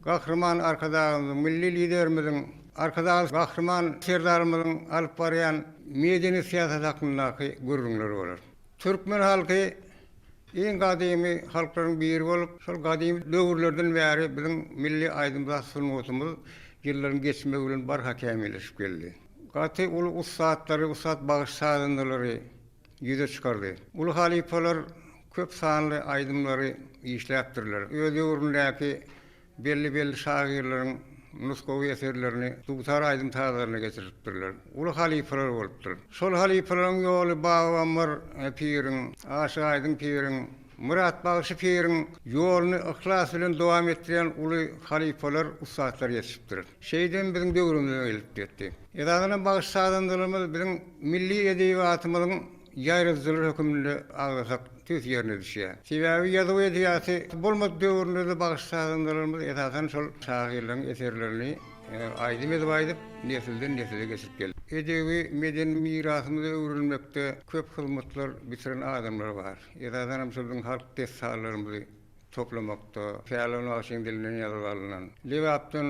Gahryman Arkadagymyzyň, Milli Liderimiziň, Arkadagly Gahryman Serdarymyzyň alyp barýan medeni syýasaty hakyndaky gürrüňler bolar. Türkmen halky iň gadymy halklaryň biri bolup, şol gadymy döwürlerden bäri biziň milli aýdym-saz sungatymyz ýyllaryň geçmegi bilen barha kämilleşip geldi. Gaty uly ussatlary, ussat bagşy-sazandalary ýüze çykardy. Uly halypalar köp sanly aýdymlary işläpdirler. Öz döwründäki belli-belli şahyrlaryň nusgawy eserlerini dutar aýdym-sazlaryna geçiripdirler. Uly halypalar bolupdyr. Şol halypalaryň ýoly Babagammar piriň, Aşyk Aýdyň piriň, Myrat bagşy piriň ýoluny yhlas bilen dowam etdirýän uly halypalar, ussatlar ýetişipdir. Şeýdibem biziň döwrümize gelip ýetdi. Esasanam bagşy-sazandalarymyz biziň milli edebiýatymyzyň ýaýradyjylary hökmünde agzasak tüýs ýerine düşýär. Sebäbi ýazuw edebiýaty bolmadyk döwründe-de bagşy-sazandalarymyz esasan şol şahyrlaryň eserlerini aýdym edip aýdyp, nesilden-nesile geçirip geldi. Edebi, medeni mirasymyzy öwrenmekde köp hyzmatlar bitiren adamlar bar. Esasanam şol biziň halk dessanlarymyzy toplamakda Pälwan bagşyň dilinden ýazylyp alnan, Lebapdan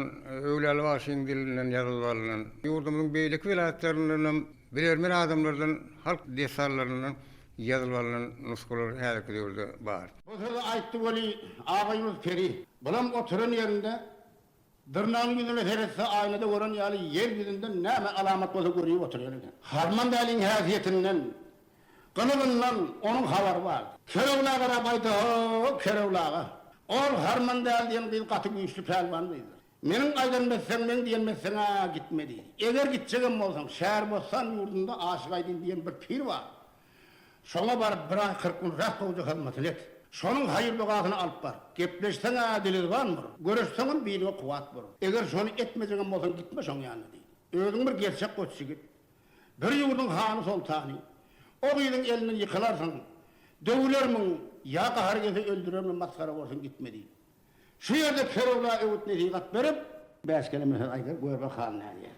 Öwlüaly bagşyň dilinden ýazylyp alnan, ýurdumyzyň beýleki welaýatlaryndanam bilermen adamlardan halk dessanlaryndan ýazylyp alnan nusgalar häzirki döwürde bar. Bu sözi aýtdy weli, Agaýunus peri, bulam oturan ýerinde Dyrnagyň ýüzüne seretse aýnada gören ýaly ýer ýüzünde näme alamat bolsa görüp oturýan eken. Harman däliň häsiýetinden, gylygyndan onuň habary bardy. Kerewli garap aýtdy, Ho, Kerewli aga, ol Harman däli diýen gyz gaty güýçli pälwan gyzdyr. Meniň aýdanymy etseň, meň diýenimi etseň-ä gitme diýdi. Eger gitjegem bolsaň, Şährbossan ýurdunda Aşyk Aýdyn diýen bir pir bar. Şoňa baryp bir aý 40 gün rast gowja hyzmatyny et. Şonuň haýyr-dogasyny alyp bar. Gepleşseň-ä dili-zyban bor, göreşseňem biliňe kuwwat bor. Eger şony etmejegem bolsaň gitme şoň ýanyna diýdi. Özüň bir gerçek goç ýigit. Bir ýurduň hany-soltany. O gyzyň elinden ýykylarsyň, döwülermiň, ýa gahary gelse öldürermi masgara borsuň gitme diýdi. Şu ýerde Kerogla öwüt-nesihat berip. Bäş keleme söz aýdar, gör bir hal nädýär.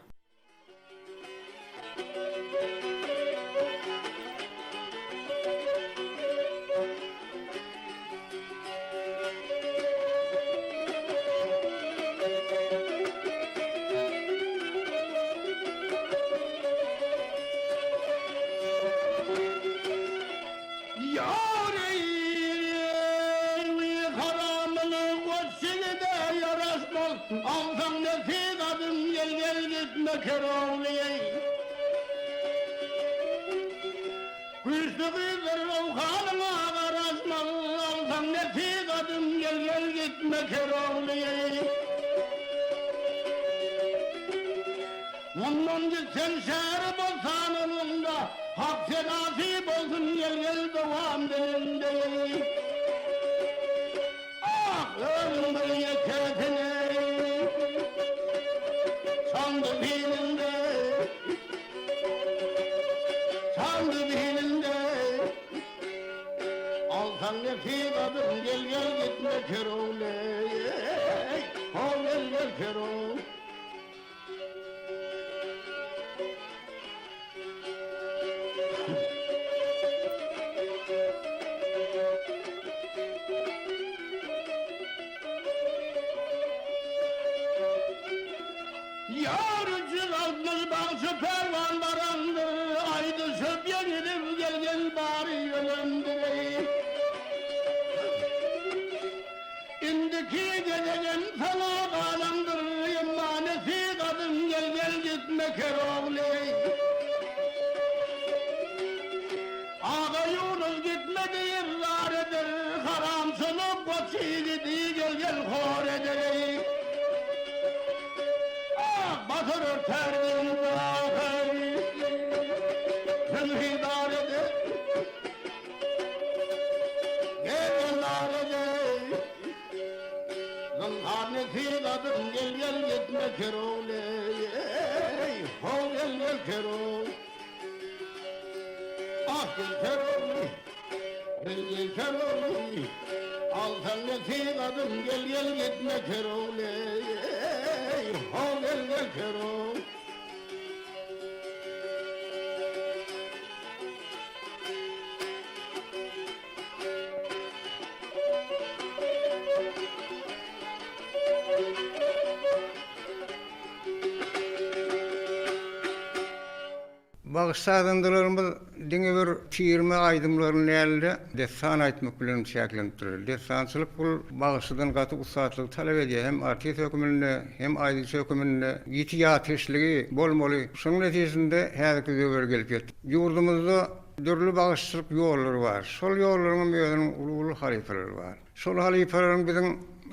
Alsaň nesip adym gel gel gitme Kerogly-eý. Güýçli gyzlar röwhalyňa garaşmaz Alsaň nesip adym gel gel gitme Kerogly-eý. Mundan gitseň şäheri bossan olunda Hak senasy bolsun gel gel dowam dilinde-eý. Ah, özüň bir ýekesini Çandy bilinde, Çandy bilinde. Alsaň nesip adym gel gel gitme Kerowleý, ho gel gel Kerow. Ýar 360 bagşy pälwan barandyr, Aýdyşyp ýeňilip gel-gel bary ölendir-eý. Indiki gezegem saňa galandyr, Emma nesigadyň gel-gel gitme Kerogly. Agaýunus gitme diýip zar eder, Haramçylyk goç ýigidi gel-gel hor eder-eý. Ah, basar örter zyndahy, Zynhydar eder. Zynhar nesigadyň gel gel gitme Kerogly-eý, ho gel gel Kerog. Ah gel Kerogly, gel gel Kerogly, Alsaň nesigadyň gel gel gitme Kerogly-eý, ho gel gel Kerog. Bagşy-sazandalarymyz diňe bir tirme aýdymlaryny däl-de, dessan aýtmak bilen çäklenipdirler. Dessançylyk bul bagşydan gaty ussatlygy talap edýär. Hem artist höküminde, hem aýdymçy höküminde ýiti ýatkeşligi bolmaly. Şonuň netijesinde häzirki döwür gelip ýetdi. Ýurdumyzda dürli bagşyçylyk ýollary bar. Şol ýollaryň hem özüniň uly-uly halypalary bar. Şol halypalaryň biziň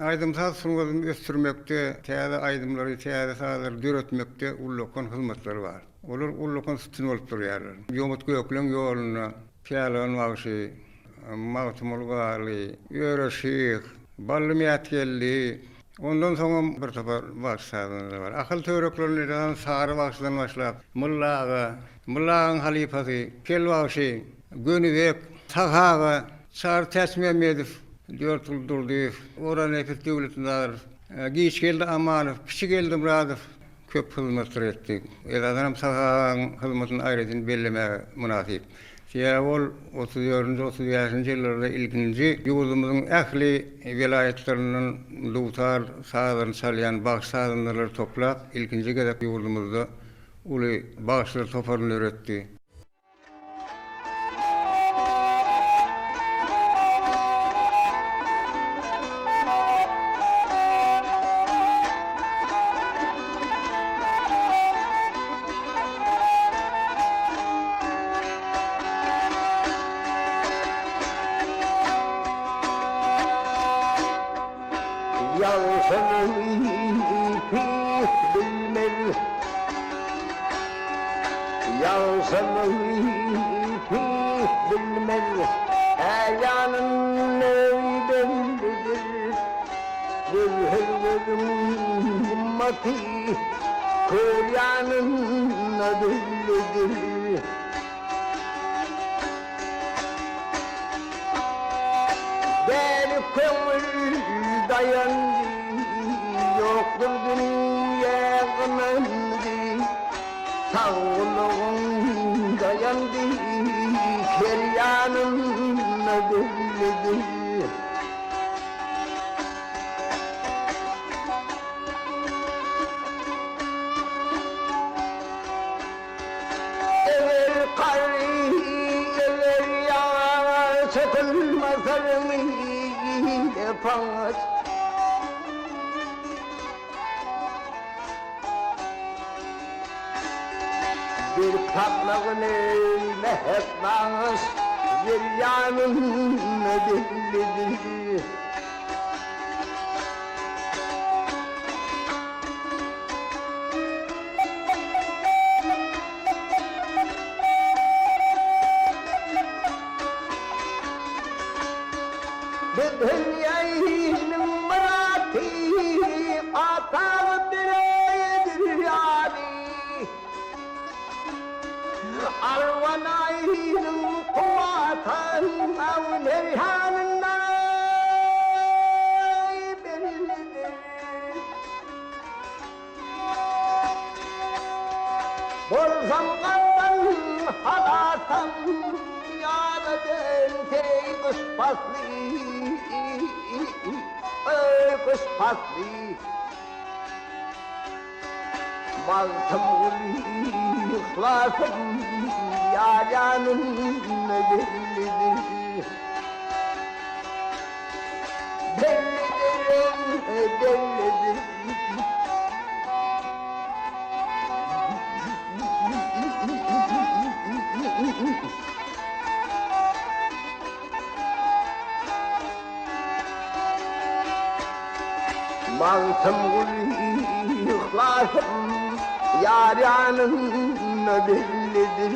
aýdym-saz sungatyny ösdürmekde, täze aýdymlary, täze sazlary döretmekde ullakan hyzmatlary bar. Olar ullakan sütün bolup durýarlar. Ýomut Gökleň ýolunda Pälwan bagşy, Magtymguly Garly, Öre şyh, Bally Mätgeldi, ondan soňam bir topar bagşy-sazandalar bar. Ahal töwereklerinde esasan Sary bagşydan başlap, Mylla aga, Mylla agaň halypasy Kel bagşy, Gönübek, Sahy aga, Çary Täçmämmedow, Dörtguly Durdyýew, Oranepes Döwletnazarow, Giçgeldi Amanow, Kiçi Geldimyradow köp hyzmatlar etdi. Esasanam Sahy agaň hyzmatyny aýratyn bellemäge mynasyp. Sebäbi ol otuz dördünji, 35-nji ýyllarda ilkinji ýurdumyzyň ähli welaýatlaryndan dutar sazlaryny çalýan bagşy-sazandalary toplap, ilkinji gezek ýurdumyzda uly bagşylar toparyny döretdi. Ýagşyny pis bilmez, Ýagşyny pis bilmez, Är ýanynda bellidir. Göwher gözüň gymmaty, Kör ýanynda bellidir. Däli köňül daýandy, Ýokdur dünýä gynandy. Sag gulagyň daýandy, Ker ýanynda bellidir. Eger garry, eger ýaş çekilmese ile paş. Bir paplagyny mähek baş, ýer ýanynda bellidir. Dünýäniň myraty ataň bereýdir ýaly. Arwanaýynyň kuwwatan awlerýanynda bellidir. Bolsam gamdan halasam ýada dönseý gyş pasly, eý gyş pasly. Magtymguly yhlasym ýar ýanynda bellidir. Bellidir, bellidir. Magtymguly yhlasym ýar ýanynda bellidir.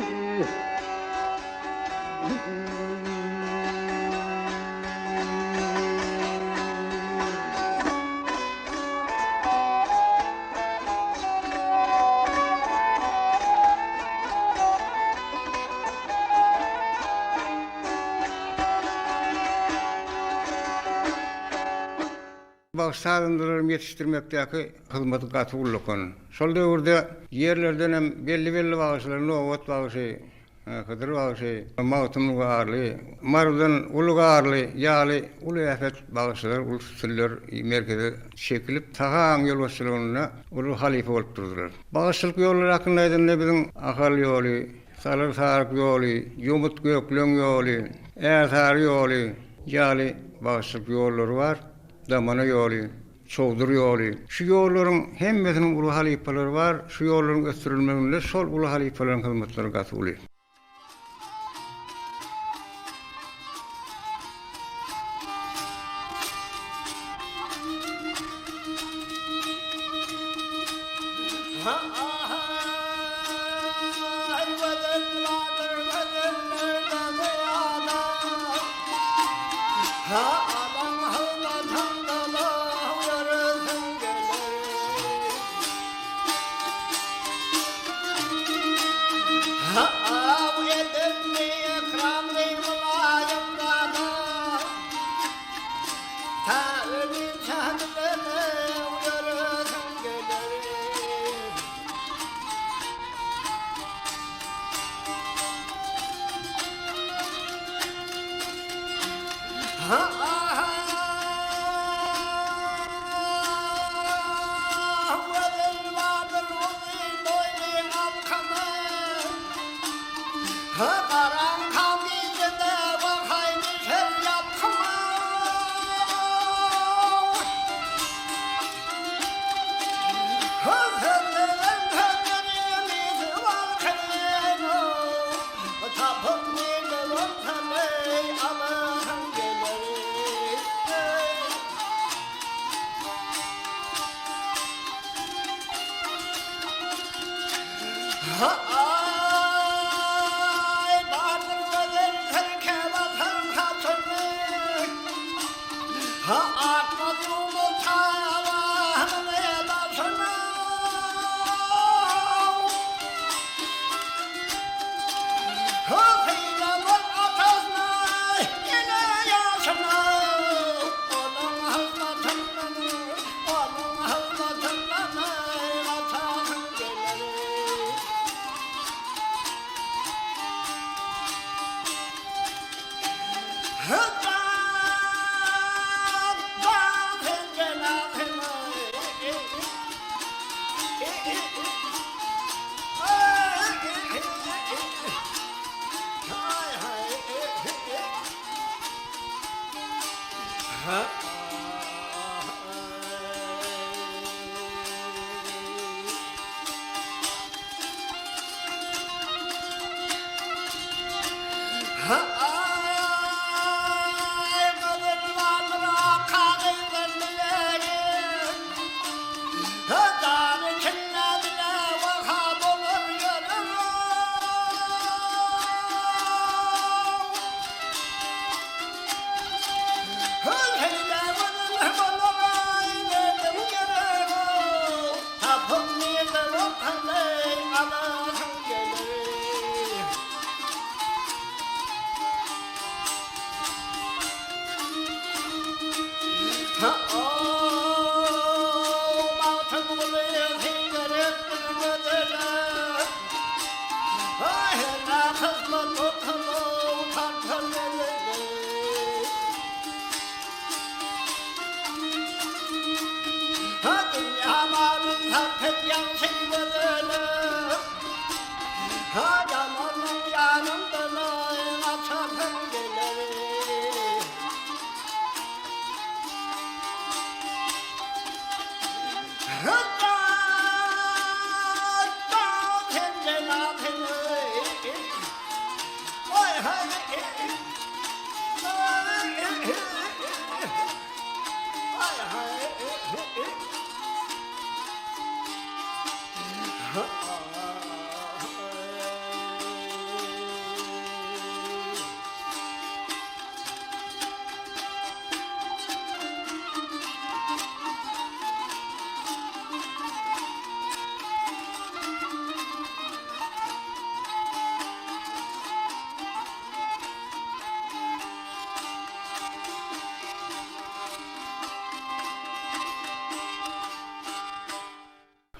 Bagşy sazandalaryny ýetişdirmekdäki hyzmaty gaty ullakan. Şol döwürde ýerlerdenem belli-belli bagşylar Nobat bagşy, Hydyr bagşy, Magtymguly Garly, Marydan Uly Garly ýaly uly äpet bagşylar, uly sütünler merkeze çekilip, Sahy agaň ýolbaşçylygynda uly halypa bolup durdular. Bagşyçylyk ýollary hakynda aýdanda biziň Ahal ýoly, Salyr-Saryk ýoly, Ýomut-Gökleň ýoly, Ärsary ýoly ýaly bagşyçylyk ýollary bar, Damana ýoly, Çowdur ýoly. Şu ýollaryň hemmesiniň uly halypalary bar, şu ýollaryň ösdürilmeginde şol uly halypalaryň hyzmatlary gaty uly.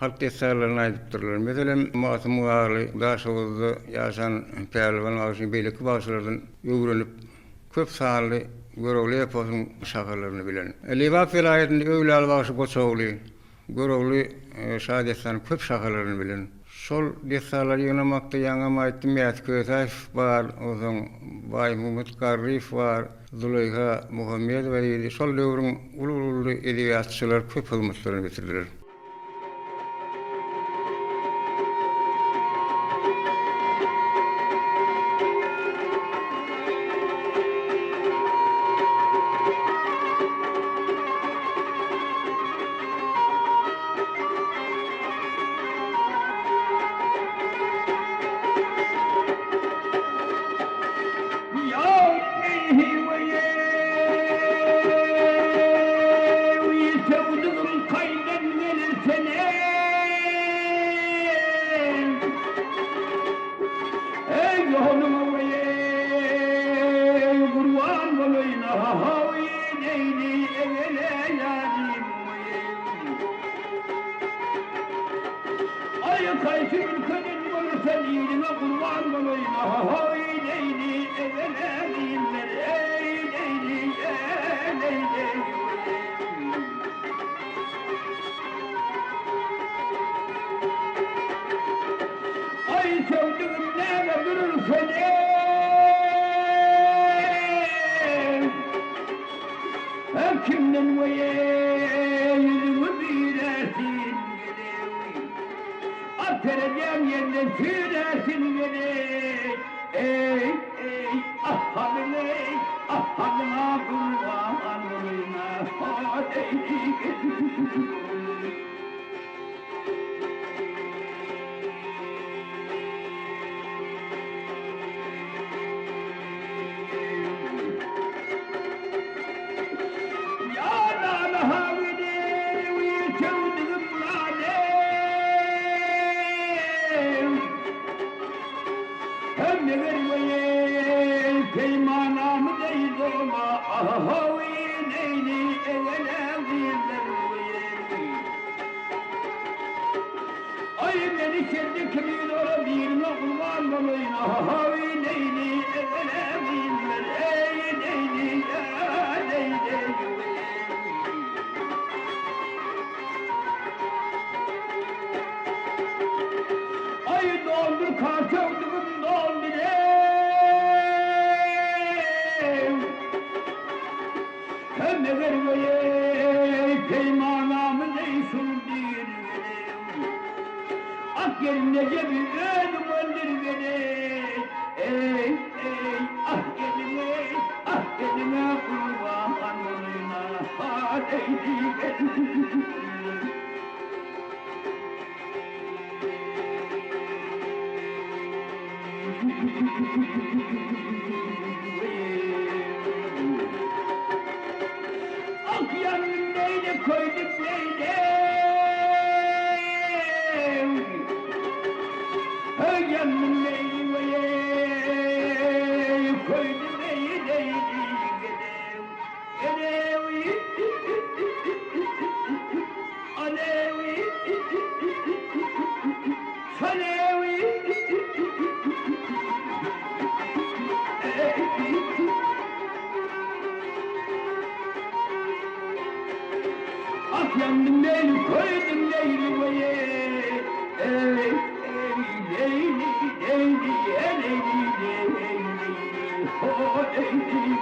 Halk dessanlaryny aýdypdyrlar. Meselem, Magtymguly Garly Daşoguzda ýaşan Pälwan bagşyny beýleki bagşylardan öwrenip, köp sanly Görogly eposynyň şahalaryny bilen. Lebap welaýatynda Öwlüýaly bagşy Goçogly, Görogly şadessanyň köp şahalaryny bilen. Şol dessanlary ýygnamakda ýaňam aýtdym, Mäti Kösäýew bar, onsoň Baýmuhammet Garryýew bar, Züleýha Muhammedowa diýdi. Şol döwrüň uly-uly edebiýatçylary köp hyzmatlaryny bitirdiler. Aý haýsy ülkeden bolursan iliňe gurban bolaýyn ahaý leýli egele diýiller eý leýli leýli Aý söwdügim näme durur sen eý Her kimden weýe ýüzüňi birersin geleý. At seredýän ýerden süýrersin geleý. Eý, eý, ah halyň-eý, ah halyňa gurban bolaýyn-a, eý, geleý. Aý meni sende kimin ora birine gurban bolaýyn ahaý leýli ewelemiller eý leýli leýli Aý doldur kaçagdygym doldur eý Hem eger weýeý peýmanamy neýsul diýr geleý. Ak gelneje bir özüň öldür geleý. Eý, eý, ah gelin-eý, ah geline gurban bolaýyn-a, eý, gelin. Ak ýangyn neýle köýdüm neýle Hey ýangyn neýli weýeý köýdüm eý leýli Alewi Alewi Alewi Ah yandım leyli koydum leyli veye Ey ey leyli leyli leyli leyli ho leyli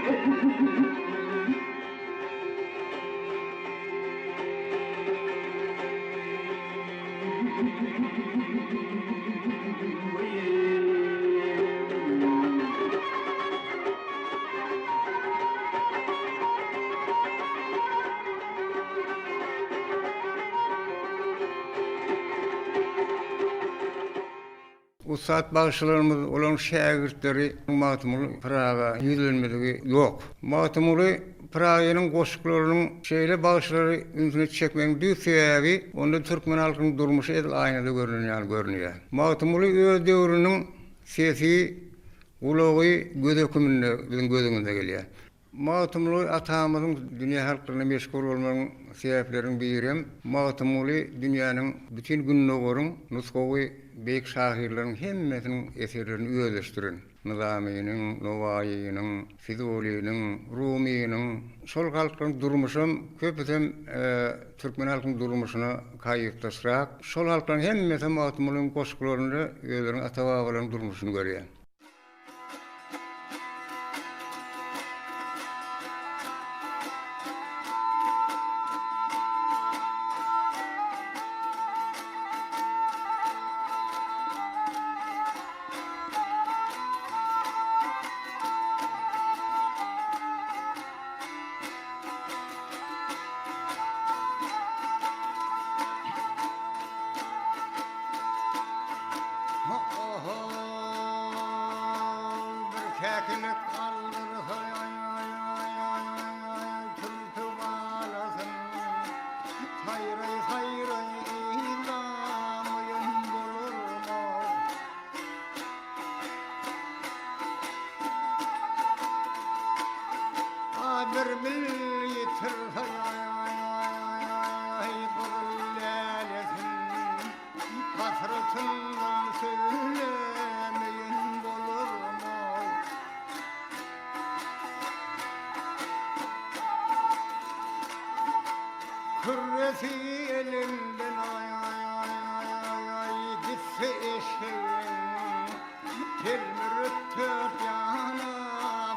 Ussat bagşylarymyz, olaryň şägirtleri Magtymguly Pyraga ýüzlenmedigi ýok. Magtymguly Pyragynyň goşgularynyň şeýle bagşylary ünsüne çekmegiň düýp sebäbi onda türkmen halkynyň durmuşy edil aýnada görnen ýaly görünýär. Magtymguly öz döwrüniň sesi, gulagy, gözi höküminde biziň göz öňümize gelýär. Magtymguly atamyzyň dünýä halklaryna meşhur bolmagynyň sebäpleriniň birem Magtymguly dünýäniň bütin gündogaryň nusgawy beýik şahyrlarynyň hemmesiniň eserlerini özleşdiren. Nyzamynyň, Nowaýynyň, Fizulynyň, Rumynyň, şol halklaryň durmuşam köpüsem türkmen halkynyň durmuşyna gaýykdaşrak. Şol halklaryň hemmesi Magtymgulynyň goşgularynda özleriniň ata-babalarynyň durmuşyny görýär. Bir käkilik aldyrsa Türki balasyn Saýraý saýraý ýylan bolarmy? A bir bil ýitirse Gyzyl lälesin Hasratyndan sözlemeýin bolarmy? Kürresi elinden aý gitse eşegiň, Telmirip tört ýana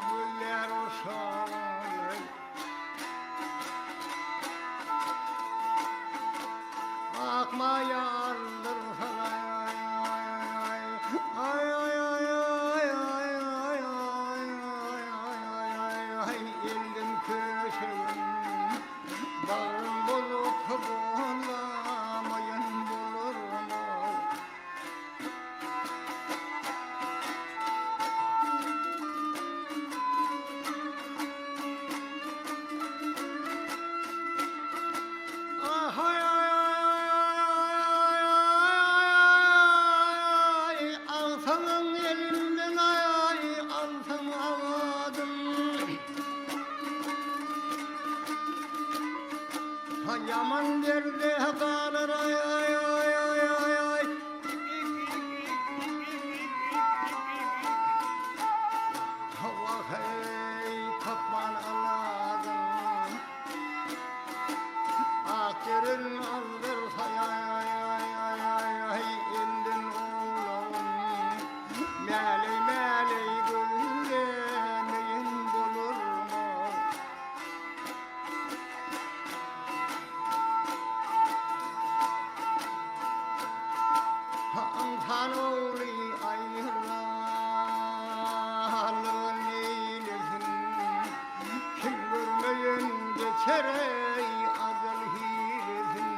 güller uşagyň. Ak maýa aldyrsaň aý aý aý elden köşegim. Bagrym bozuk bolamaýyn bolarmy? Aý, alsaň elimden aý, alsaň aladym. Ha ýaman derde galar aý aý aý aý aý aý. Ha wah eý tapman alajyn. Ak jeren aldyrsa aý aý aý aý aý aý elden owlagyn. Mäleý mäleý gözlemeýin bolarmy. Ynsan ogly aýralygy neýlesin, Kim görmeýen geçer-eý ajal hilesin.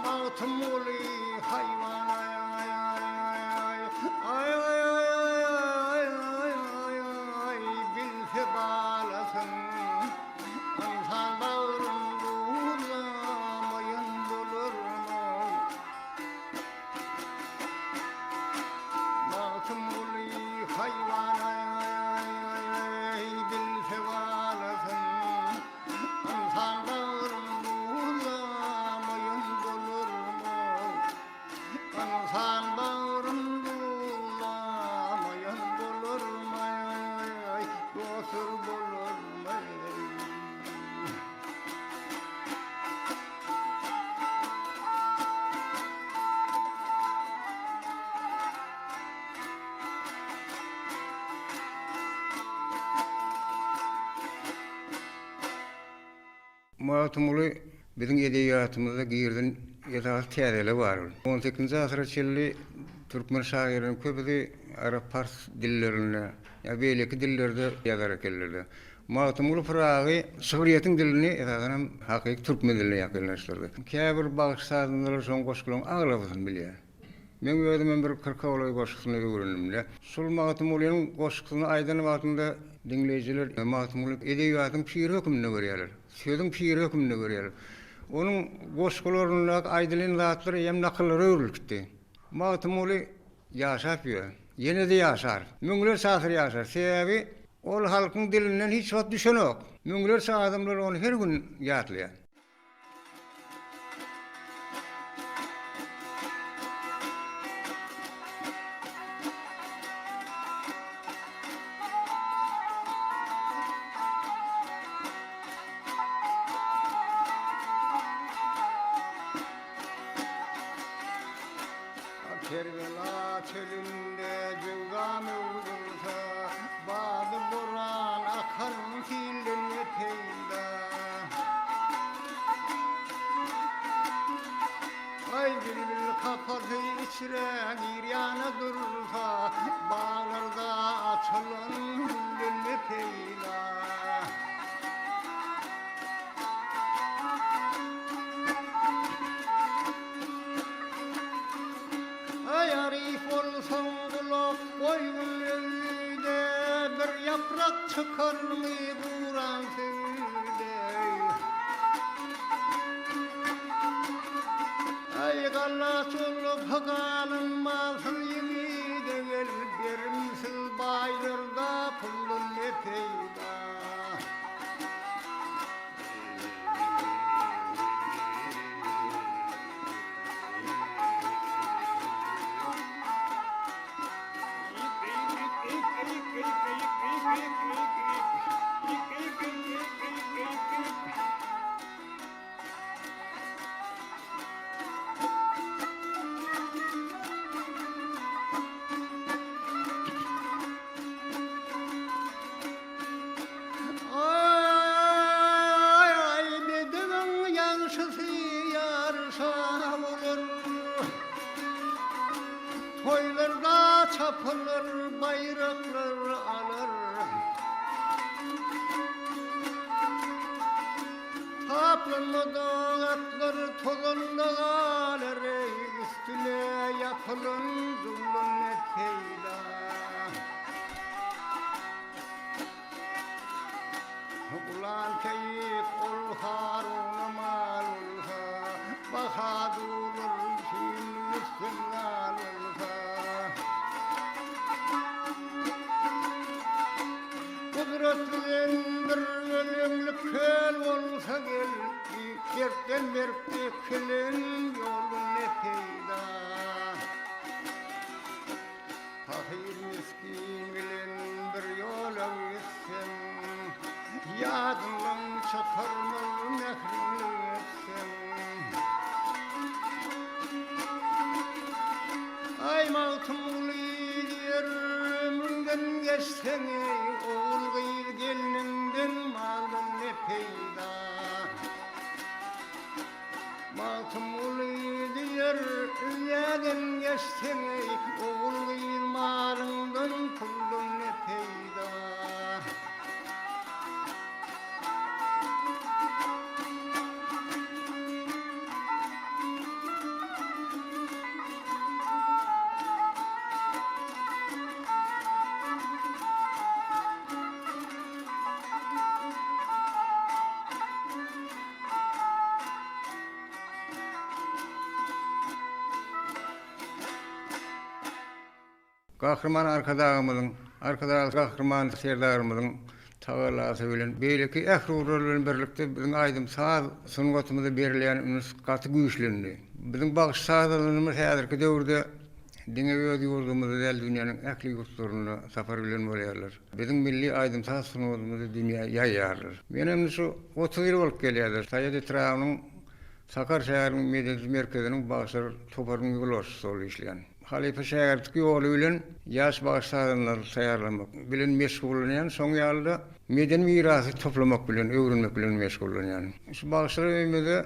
Magtymguly haýwan aý bilse balasyn Ynsan bagryn buzlamaýan bolarmy Magtymguly haýwan aý bilse balasyn Ynsan bagryn buzlamaýan bolarmy Ynsan bagryn buzlamaýan bolarmy Dostlar bolarmy. Magtymguly biziň edebiýatymyzda girizen esasy täzeligi bar. On sekizinji asyra çenli türkmen şahyrlarynyň köpüsi arap-pars dillerinde ýa beýleki dillerde ýazar ekenler-de. Magtymguly Pyragy şygryýetiň dilini esasanam hakyky türkmen diline ýakynlaşdyrdy. Käbir bagşy-sazandalar şoň goşgularyň aglabasyny bilýär. Meň özümem bir kyrka golaý goşgusyny öwrendim-de. Şol Magtymgulynyň goşgusyny aýdan wagtynda diňleýjiler Magtymgulyny edebiýatyň piri hökmünde görýärler. Sözüň piri hökmünde görýärler. Onuň goşgularyndaky aýdylan zatlar eýýäm nakyllara öwrülip gitdi. Magtymguly ýaşap ýör. Ýene-de ýaşar. Müňlerçe asyr ýaşar. Sebäbi ol halkyň dilinden hiç wagt düşenok. Müňlerçe adamlar ony her gün ýatlaýar. Kerbela çölünde jöwza möwjürse, Bady boran akar silden ne peýda. Aý bilbil kapasy içre girýana dursa, Baglarda açylan gülden ne peýda. Aý aryf bolsaň gulak goýgun öýde, Bir ýaprak çykarmy guran söýde. Aý gallaç bolup galynmaz ýigide gel, Berimsiz baýlarda puldan ne peýda. Aý, bedewiň ýagşysy ýaryşa bolar. Toýlarda çapylar, baýraklar alar. Taplanmadyk atlar tozanda galar, Üstüne ýapylan zulum ne peýda. Ulan keýik ol Haruna mal bolsa, Bahadurlar üçin rüstem zal bolsa. Gudrat bilen bir öleňlik köl bolsa gel, Berkden berk dökülen ýoldan ne peýda. Pahyr misgin bilen bir ýola gitseň, Ýadyňdan çykarmaz mähriňi öpseň. Aý Magtymguly diýer ömrüňden geçseň eý, Ogul-gyz gelniňden maldan ne peýda. Magtymguly diýer, Dünýäden geçseň eý, Ogul-gyz malyňdan, puldan ne peýda. Gahryman Arkadagymyzyň, Arkadagly Gahryman Serdarymyzyň tagallasy bilen, beýleki ähli ugurlar bilen birlikde biziň aýdym-saz sungatymyza berilýän üns gaty güýçlendi. Biziň bagşy-sazandalarymyz häzirki döwürde diňe öz ýurdumyzda däl, dünýäniň ähli ýurtlarynda sapar bilen bolýarlar. Biziň milli aýdym-saz sungatymyzy dünýä ýaýýarlar. Men indi şu 30 ýyl bolup gelýärler. Saýat etrabynyň Sakar şäheriniň medeniýet merkeziniň bagşylar toparynyň ýolbaşçysy bolup işleýän. Halypa şägirtlik ýoly bilen ýaş bagşy-sazandalary taýýarlamak bilen meşgullanýan, şoň ýaly-da medeni mirasy toplamak bilen, öwrenmek bilen meşgullanýan. Şu bagşylar öýümizde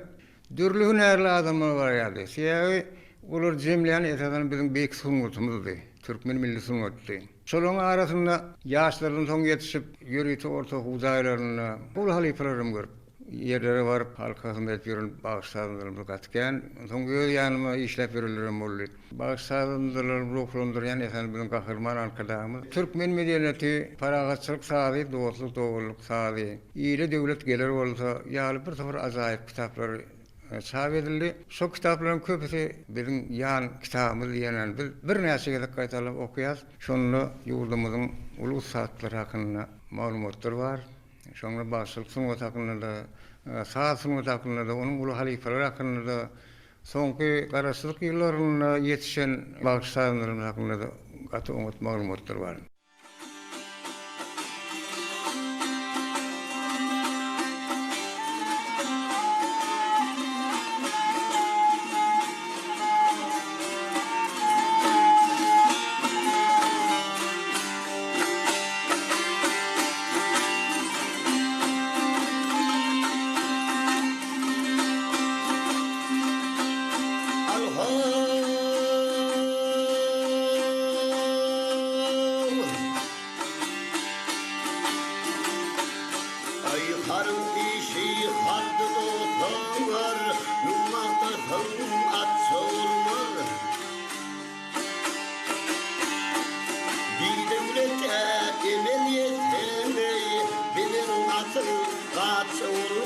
Dürli hünärli adamlar barýardy. Sebäbi olary jemleýän esasan biziň beýik sungatymyzdy, türkmen milli sungatydy. Şolaryň arasynda ýaşlardan soň ýetişip, ýörite orta okuw jaýlarynda uly halypalaram görüp, ýerlere baryp halka hyzmat edip ýören bagşy-sazandalarymyz gaty kän. Soň öz ýanyma işläp ýörenlerem boldy. Bagşy-sazandalary ruhlandyrýan esasan biziň Gahryman Arkadagymyz. Türkmen medeniýeti, parahatçylyk sazy, dostluk-doganlyk sazy. Ile döwlet geler bolsa ýaly bir topar ajaýyp kitaplar çap edildi. Şol kitaplaryň köpüsi biziň ýan kitabymyz diýen biz birnäçe gezek gaýtalap okaýarys. Şonda ýurdumyzyň uly ussatlary hakynda maglumatlar bar. Şonda bagşylyk sungaty hakynda-da, saz sungaty hakynda-da, onuň uly halypalary hakynda-da, soňky Garaşsyzlyk ýyllarynda ýetişen bagşy-sazandalarymyz hakynda-da gaty oňat maglumatlar bar.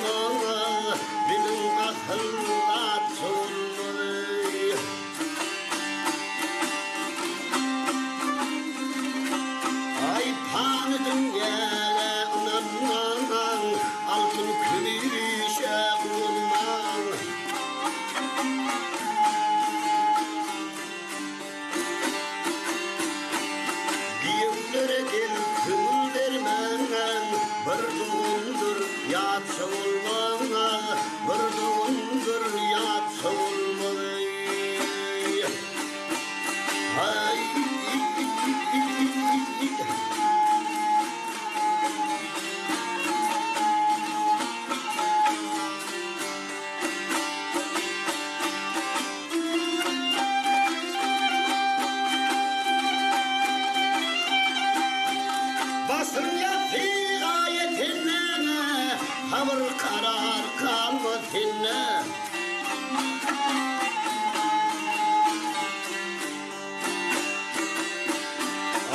bolmaz, Biziň asyl zatça bolmaz. Aý pany dünýäge ynanmaň, Altyn kümüşe guwanmaň. Giýewlere gel köňül bermäň, Bir dogandyr ýatsa bolmaz, Bir dogandyr ýatsa bolmaz. Haý. Başym ýatdy gaýa senden, Sabyr karar galmaz sende.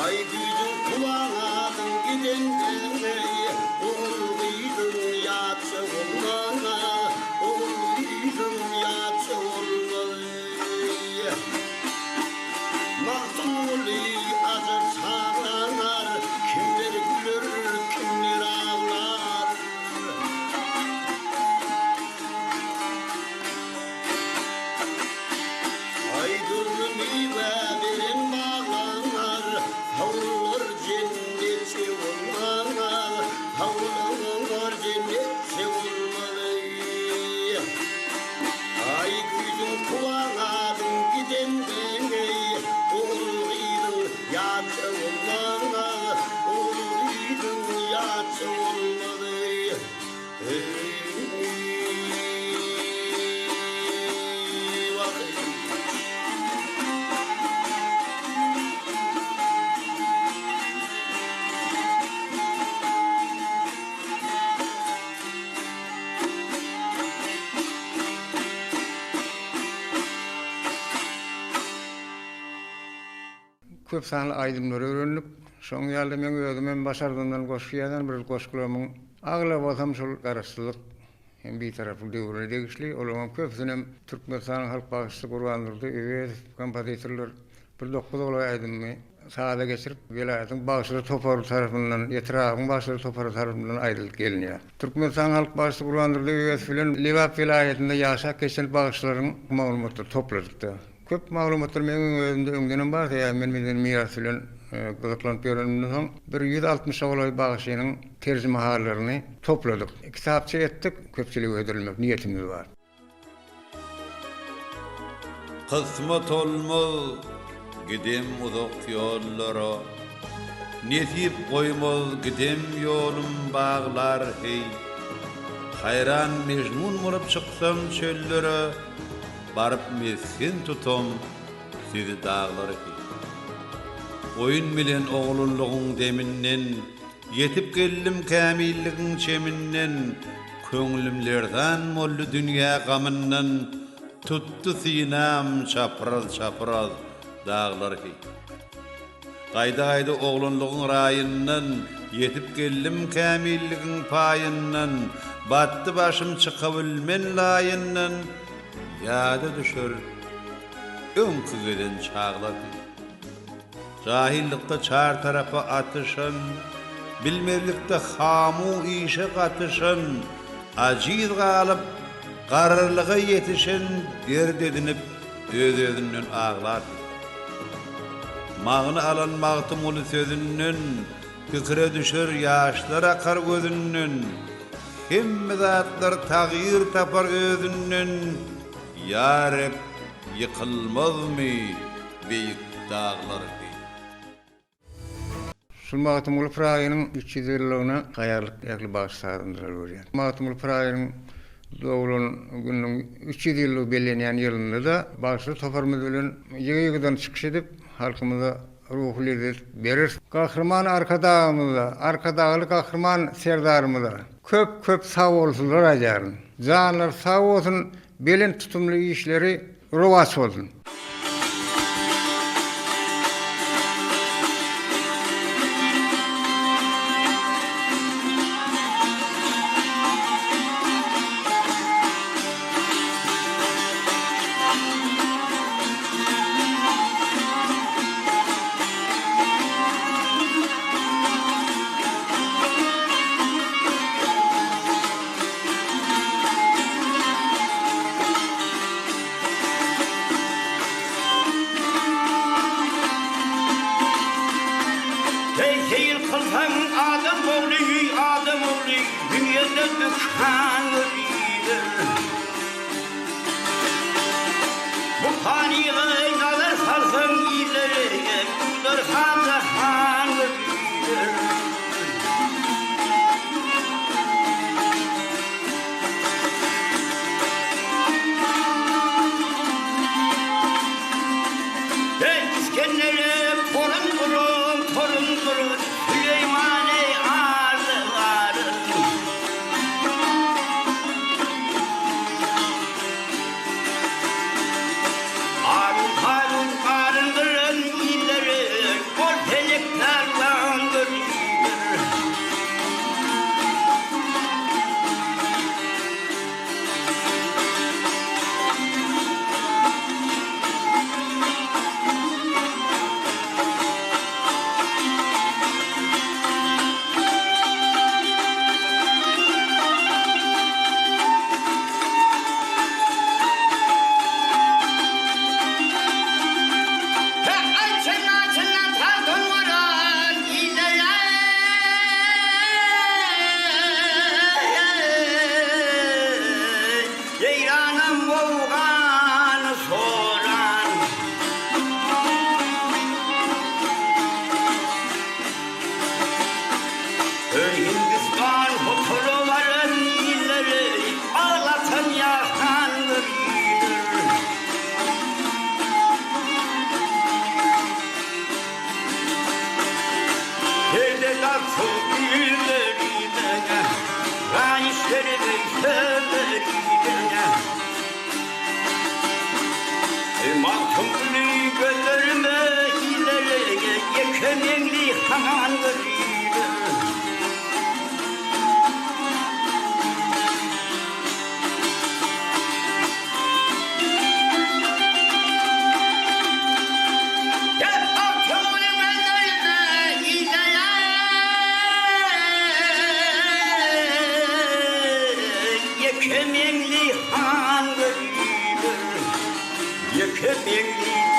Aý güýjüň kuwwatyň gidende, Ogul-gyzyň ýatsa bolmaz, Ogul-gyzyň ýatsa bolmaz. Magtymguly ajar çaglar, Kimler güler, kimler aglar. Aý dürli miwe beren baglar, Howlular jennetçe bolmaz, Howlular jennetçe bolmaz. Aý güýjüň kuwwatyň gidende, Ogul-gyzyň ýatsa bolmaz, Ogul-gyzyň ýatsa bolmaz. Köp sanly aýdymlary öwrendik. Şoň ýaly-da meň özüm hem başardygymdan goşgy ýazan bir goşgularymyň aglabasam şol Garaşsyzlyk hem Bitaraplyk döwrüne degişli. Olaryň köpüsinem Türkmenistanyň halk bagşysy Gurbandurdy Öwezow kompozitorlar bir dokuz golaý aýdymymy saza geçirip, welaýatyň bagşylar topary tarapyndan, etrabyň bagşylar topary tarapyndan aýdylyp gelinýär. Türkmenistanyň halk bagşysy Gurbandurdy Öwezow bilen Lebap welaýatynda ýaşap geçen bagşylaryň maglumatlary topladyk-da. Köp maglumatlar meniň özümde öňdenem bar, sebäbi men medeni miras bilen gyzyklanyp ýörenimden soň bir 160-a golaý bagşynyň terjimehallaryny topladyk. Kitapça etdik, köpçülige hödürlemek niýetimiz bar. Kysmat olmaz gidem uzak ýollara, Nesip goýmaz gidem ýolum baglar heý. Haýran Mejnun bolup çyksam çöllere, Baryp mesgen tutam sizi daglar heý. Oýun bilen oglanlygyň deminden, Ýetip geldim kämilligiň çeminden, Köňlüm lerzan boldy dünýä gamyndan, Tutdy synam çapraz-çapraz daglar heý. Gaýda-gaýda oglanlygyň raýyndan, Ýetip geldim kämilligiň paýyndan, Batdy başym çykabilmen laýyndan, Ýada düşer öňki gezen çaglar heý. Jahillykda çar tarapa atyşan, Bilmezlikde hamu işe gatyşan, Ajyz galyp, garrylyga ýetişen Dert edinip, öz-özünden aglar. Magny alan Magtymguly sözünden, Pikire düşer, ýaşlar akar gözünden, Hemme zatlar tagýyr tapar özünden, Ýa Reb, ýykylmazmy beýik daglar heý. Şul Magtymguly Pyragynyň 300 ýyllygyna taýýarlyk ähli bagşy-sazandalar görýär. Magtymguly Pyragynyň doglan gününiň 300 ýyllygy bellenýän ýylynda-da bagşylar toparymyz bilen ýygy-ýygydan çykyş edip, halkymyza ruhy lezzet bereris. Gahryman Arkadagymyza, Arkadagly Gahryman Serdarymyza köp-köp sagbolsunlar aýdýaryn. Janlary sag bolsun, belent tutumly işleri rowaç bolsun! han görüber. Ýeke meňli han görüber. Ýeke meňli.